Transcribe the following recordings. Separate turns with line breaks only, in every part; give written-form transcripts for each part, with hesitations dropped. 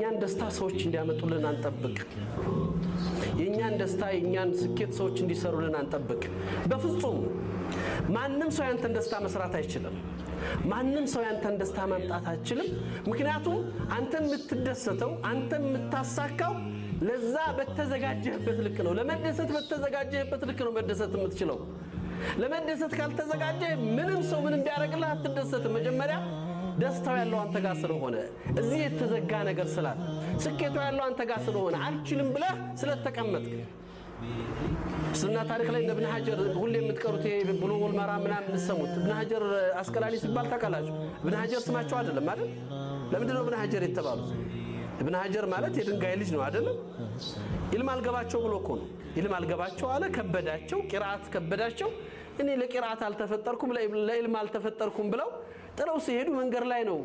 የእኛን ደስታ ሰዎች እንዲያመጡልን አንጠብቅ። የእኛን ደስታ የእኛን ስኬት ሰዎች እንዲሰሩልን አንጠብቅ። በፍጹም ማንም ሰው ያንተን ደስታ መስራት አይችልም። ማንም ሰው ያንተን ደስታ ማምጣት አይችልም። ምክንያቱም አንተ የምትደሰተው አንተ የምታሳካው ለዛ በተዘጋጀህበት ልክ ነው። ለመደሰት በተዘጋጀህበት ልክ ነው መደሰት የምትችለው። ለመደሰት ካልተዘጋጀህ ምንም ሰው ምንም ቢያደርግልህ አትደሰትም። መጀመሪያ ደስታው ያለው አንተ ጋር ስለሆነ፣ እዚህ የተዘጋ ነገር ስላለ፣ ስኬቱ ያለው አንተ ጋር ስለሆነ፣ አልችልም ብለህ ስለተቀመጥክ። እስልምና ታሪክ ላይ እነ ኢብን ሀጀር ሁሌ የምትቀሩት ይሄ ብሉጉል መራም ምናምን የምትሰሙት ኢብን ሀጀር አስቀላኒ ሲባል ታውቃላችሁ። ኢብን ሀጀር ስማቸው አይደለም አይደል? ለምንድን ነው ኢብን ሀጀር የተባሉት? ኢብን ሀጀር ማለት የድንጋይ ልጅ ነው አይደለም? ኢልም አልገባቸው ብሎ እኮ ነው። ኢልም አልገባቸው አለ፣ ከበዳቸው፣ ቂራአት ከበዳቸው። እኔ ለቂራአት አልተፈጠርኩም ለኢልም አልተፈጠርኩም ብለው ጥለው ሲሄዱ መንገድ ላይ ነው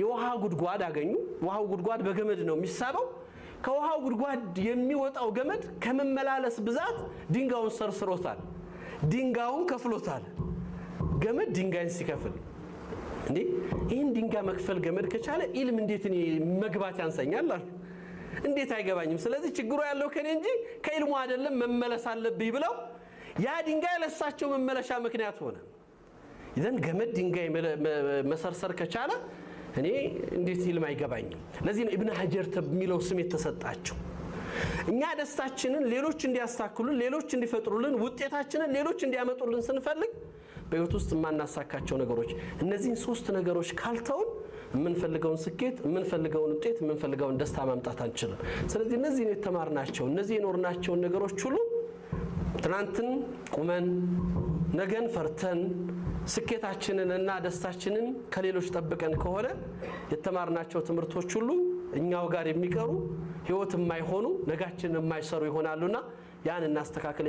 የውሃ ጉድጓድ አገኙ። ውሃው ጉድጓድ በገመድ ነው የሚሳበው። ከውሃው ጉድጓድ የሚወጣው ገመድ ከመመላለስ ብዛት ድንጋዩን ሰርስሮታል። ድንጋዩን ከፍሎታል። ገመድ ድንጋይን ሲከፍል እንዴ ይህን ድንጋይ መክፈል ገመድ ከቻለ ኢልም እንዴት እኔ መግባት ያንሰኛል አሉ። እንዴት አይገባኝም። ስለዚህ ችግሩ ያለው ከኔ እንጂ ከኢልሙ አይደለም፣ መመለስ አለብኝ ብለው ያ ድንጋይ ለሳቸው መመለሻ ምክንያት ሆነ። ኢዘን ገመድ ድንጋይ መሰርሰር ከቻለ እኔ እንዴት ኢልም አይገባኝም? ለዚህ ነው ኢብን ሀጀር የሚለው ስም የተሰጣቸው። እኛ ደስታችንን ሌሎች እንዲያስታክሉን፣ ሌሎች እንዲፈጥሩልን፣ ውጤታችንን ሌሎች እንዲያመጡልን ስንፈልግ በህይወት ውስጥ የማናሳካቸው ነገሮች እነዚህን ሶስት ነገሮች ካልተውን የምንፈልገውን ስኬት፣ የምንፈልገውን ውጤት፣ የምንፈልገውን ደስታ ማምጣት አንችልም። ስለዚህ እነዚህን የተማርናቸው እነዚህ የኖርናቸውን ነገሮች ሁሉ ትናንትን ቁመን ነገን ፈርተን ስኬታችንን እና ደስታችንን ከሌሎች ጠብቀን ከሆነ የተማርናቸው ትምህርቶች ሁሉ እኛው ጋር የሚቀሩ ህይወት የማይሆኑ ነጋችንን የማይሰሩ ይሆናሉና ያን እናስተካክል።